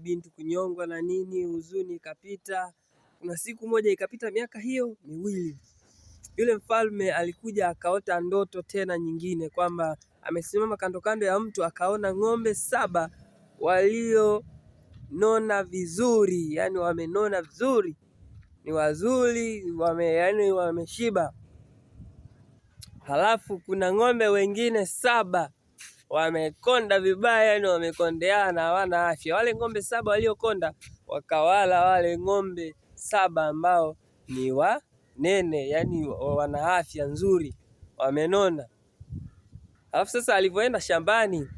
binti kunyongwa na nini, huzuni ikapita. Kuna siku moja ikapita miaka hiyo 2, yule mfalme alikuja akaota ndoto tena nyingine kwamba amesimama kando kando ya mto akaona ng'ombe 7 walionona vizuri, yani wamenona vizuri, ni wazuri, yani wameshiba. Halafu kuna ng'ombe wengine 7 wamekonda vibaya, yani wamekondeana, hawana afya. Wale ng'ombe 7 waliokonda wakawala wale ng'ombe 7 ambao ni wanene, yani wana afya nzuri, wamenona. Alafu sasa alivyoenda shambani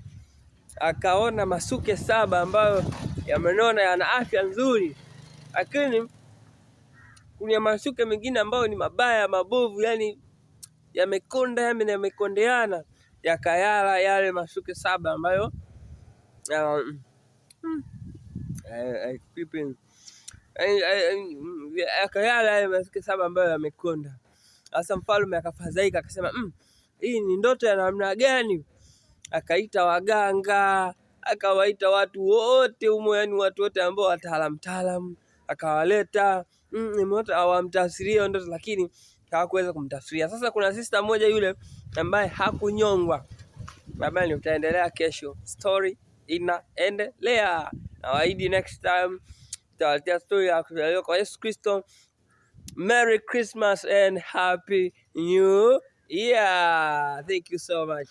akaona masuke 7 ambayo yamenona, yana afya nzuri, lakini kuna masuke mengine ambayo ni mabaya, mabovu, yani yamekonda, yamekondeana, yakayala yale masuke 7 ambayo yakayala yale masuke 7 ambayo yamekonda. Sasa mfalme akafadhaika akasema, hii ni ndoto ya namna gani? Akaita waganga, akawaita watu wote humo, yani watu wote ambao wataalamu taalamu, akawaleta, hawamtafsiria ndoto, lakini hawakuweza kumtafsiria. Sasa kuna sister moja yule ambaye hakunyongwa. Labda nitaendelea kesho. Story inaendelea. Nawaahidi next time tutawaletea story ya kuzaliwa kwa Yesu Kristo. Merry Christmas and Happy New Year. Thank you so much.